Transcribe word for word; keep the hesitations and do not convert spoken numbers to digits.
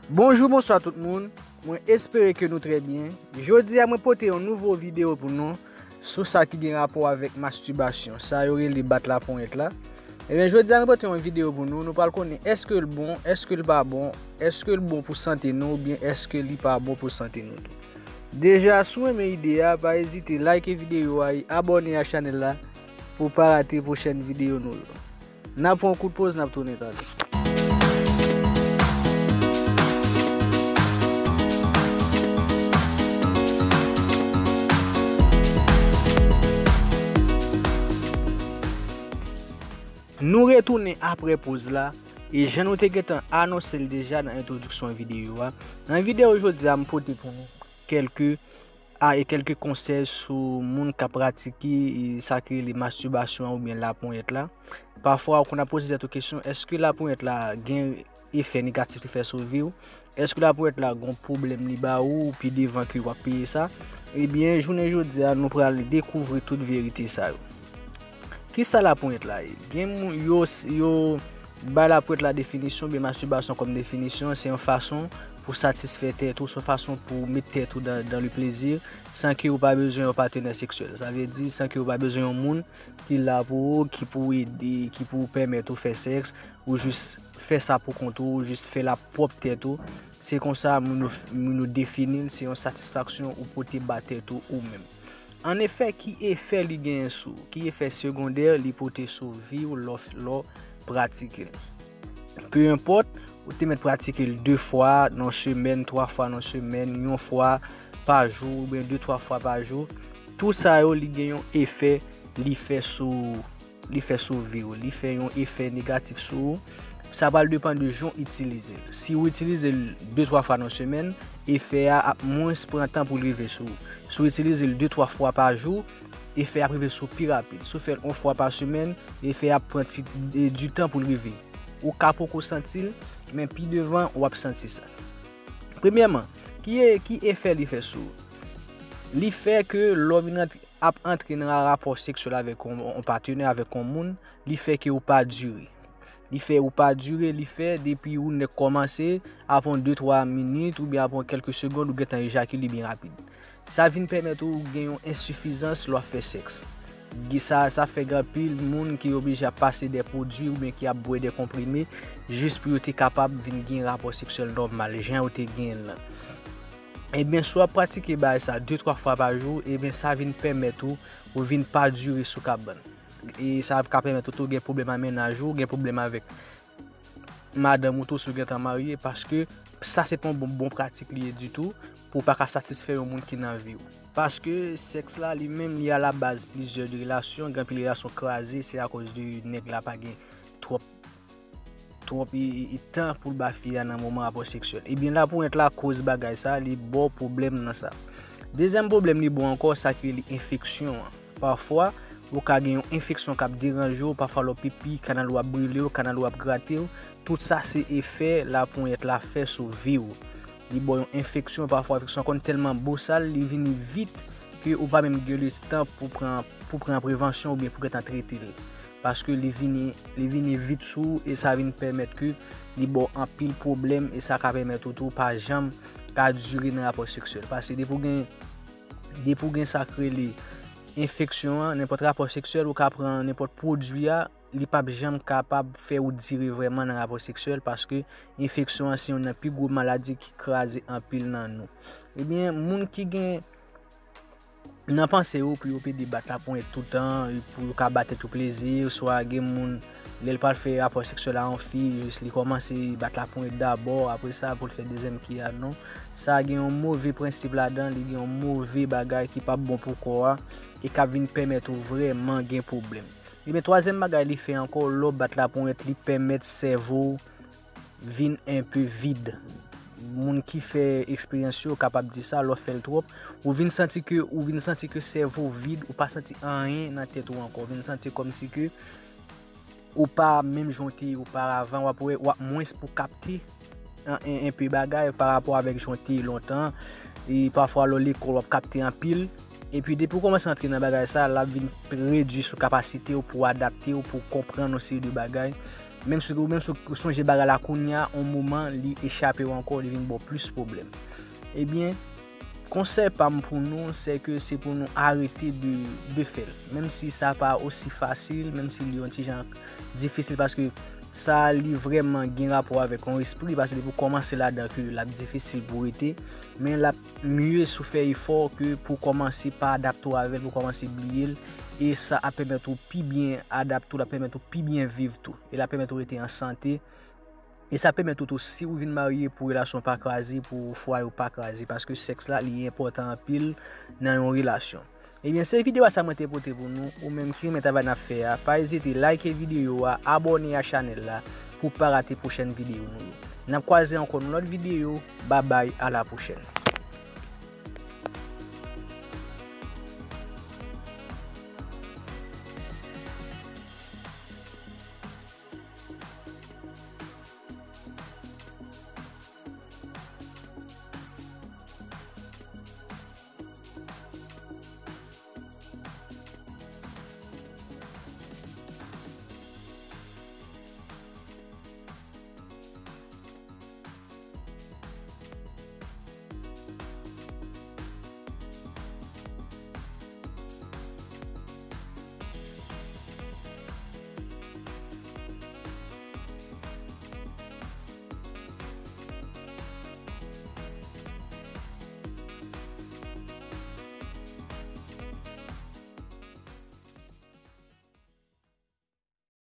Bonjou, bonswa tout moun. Mwen espere ke nou trè byen. Jodi a, mwen pote yon nouvo videyo pou nou sou sa ki gen rapò avèk mastibasyon. Sa yo rele bat laponyèt la. Ebyen, jodi a, mwen pote yon videyo pou nou. Nou pral konnen èske l bon, èske l pa bon, èske l bon pou sante nou, oubyen èske li pa bon pou sante nou tou. Deja, si w renmen ide a, pa ezite like videyo a e abòne a chanèl la pou w pa rate pwochèn videyo nou yo. N ap pran yon kout poz, n ap tounen talè. Nou retounen apre poz la, e jan nou te gentan anonse l deja nan entwodiksyon videyo a, nan videyo jodi a, m pote pou nou kèlke a e kèlke konsèy sou moun k ap pratike e sa ki rele mastibasyon an oubyen laponyèt la. Pafwa, ou konn ap poze tèt ou kesyon, èske laponyèt la gen efè negatif li fè sou vi w? Èske laponyèt la gon pwoblèm li ba ou pi devan ke w ap peye sa? Ebyen, jounen jodi a, nou pral dekouvri tout verite sa yo. Kisa laponyèt la ye? Gen moun yo, yo bay laponyèt la definisyon, oubyen mastibasyon kòm definisyon, se yon fason pou satisfè tèt ou, se yon fason pou met tèt ou dans, dans le plaisir, san ke ou pa bezwen yon patenè seksyèl. Sa vle di, san ke ou pa bezwen yon moun ki la pou ou, ki pou ede, ki pou pèmèt ou fè sèks, ou jis fè sa pou kont ou, ou jis fè l ap pwòp tèt ou. Se konsa moun yo, moun yo defini l, se yon satisfaksyon ou pote ba tèt ou ou menm. An efè, ki efè li genyen sou ou? Ki efè segondè li pote sou vi w lè w, lè w pratike l? Pe enpòt, ou te mèt pratike l de fwa nan semèn, twa fwa nan semèn, yon fwa pa jou, oubyen de, twa fwa pa jou, tout sa yo, li gen yon efè li fè sou, li fè sou vi w, li fè yon efè negatif sou ou. Sa pral depann de jan w itilize l. Si w itilize l de, twa fwa nan semèn, efè a ap mwens pran tan pou l rive sou ou. Si w itilize l de, twa fwa pa jou, efè a ap rive sou ou pi rapid. Si w fè l yon fwa pa semèn, efè a ap pran ti, e, di tan pou l rive. Ou ka poko santi l, men pi devan, w ap santi sa. Premyèman, ki e, ki efè li fè sou ou? Li fè ke lè w vin ant-, ap antre nan rapò seksyèl avèk yon, yon patenè, avèk yon moun, li fè ke ou pa dire. Li fè ou pa dire, li fè depi ou nèk kòmanse, apre yon de, twa minit oubyen apre yon kèlke segond, ou gentan ejakile byen rapid. Sa vin pèmèt ou gen yon ensifizans lè w ap fè sèks. Gen sa, sa fè gen anpil moun ki oblije ap pase de pwodui oubyen ki ap bwè de konprime jis pou yo te kapab vin gen rapò seksyèl nòmal, jan yo te genyen l lan. Ebyen, si w ap pratike bagay sa de, twa fwa pa jou, ebyen, sa vin pèmèt ou, ou vin pa dire sou kabann. E sa ka pèmèt ou tou gen pwoblèm ak mennaj ou, gen pwoblèm avèk madanm ou tou si w gentan marye, paske sa se pa yon bon, bon pratik li ye ditou, pou w pa ka satisfè yon moun ki nan vi w. Paske sèks la li menm li alabaz plizyè de relasyon, gen anpil relasyon kraze, se akoz de nèg la pa gen twòp, twòp e, e, e tan pou l ba fi a nan moman rapò seksyèl. Ebyen, laponyèt la koz bagay sa, li ba w pwoblèm nan sa. Dezyèm pwoblèm li ba w ankò, sa ki rele enfeksyon an. Pafwa, ou ka gen yon enfeksyon k ap deranje w, pafwa lè w pipi, kanal ou ap brile w, kanal ou ap grate w. Tout sa se efè laponyèt la fè sou vi w. Li ba w yon enfeksyon, pafwa enfeksyon an konn tèlman bosal, li vini vit ke ou pa menm gen letan pou pran, pou pran prevansyon oubyen pou gentan trete l. Paske li vini, li vini vit sou ou e sa vin pèmèt ke li ba w anpil pwoblèm e sa ka pèmèt ou tou pa janm ka dire nan rapò seksyèl. Paske depi w gen, depi w gen sa k rele enfeksyon an, nenpòt rapò seksyèl, ou ka pran nenpòt pwodui a, li p ap janm kapab fè ou dire vrèman nan rapò seksyèl, paske enfeksyon an se youn nan pi gwo maladi ki kraze anpil nan nou. Ebyen, moun ki gen nan panse yo pou yo pede bat laponyèt toutan, pou yo ka ba tèt yo plezi, swa gen moun, lè l pral fè rapò seksyèl a yon fi, jis li kòmanse bat laponyèt dabò, apre sa pou l fè dezyèm ki a non. Sa gen yon move prensip ladan, li gen yon move bagay ki p ap bon pou kò a, e k ap vin pèmèt ou vrèman gen pwoblèm. Ebyen, twazyèm bagay li fè ankò, lè w bat laponyèt, li pèmèt sèvo w vin enpe vid. Moun ki fè eksperyans yo kapab di sa, lè w fè l twòp, ou vin santi ke, ou vin santi ke sèvo w vid, ou pa santi anyen nan tèt ou ankò. Ou vin santi kòmsi ke ou pa menm jan w te ye oparavan, w ap wè, w ap mwens pou kapte en, en, enpe bagay pa rapò avèk jan w te ye lontan. E pafwa lè w lekòl, w ap kapte anpil. Epi depi w kòmanse antre nan bagay sa, l ap vin redui sou kapasite w pou w adapte w, pou w konprann yon seri de bagay. Menm si ou, menm si ou sonje bagay la kounye a, yon moman li echape w ankò, li vin ba w plis pwoblèm. Ebyen, konsèy pa m pou nou, se ke se pou nou arete de, de fè l. Menm si sa pa osi fasil, menm si li yon ti jan difisil, paske sa li vrèman gen rapò avèk yon espri, paske depi w kòmanse ladan ke l ap difisil pou w rete, men l ap mye si w fè efò ke pou w kòmanse pa adapte w avè l, pou w kòmanse bliye l, e sa ap pèmèt ou pi byen adapte w, l ap pèmèt ou pi byen viv tou, e l ap pèmèt ou rete an sante, e sa pèmèt ou tou, si ou vin marye, pou relasyon pa kraze, pou fwaye w pa kraze, paske sèks la, li enpòtan anpil nan yon relasyon. Ebyen, se videyo a sa mwen te pote pou nou. Ou menm ki renmen travay n ap fè a, pa ezite like videyo a, abòne a chanèl la pou pa rate pwochèn videyo nou yo. N ap kwaze ankò nan lòt videyo. Babay, a la pwochèn.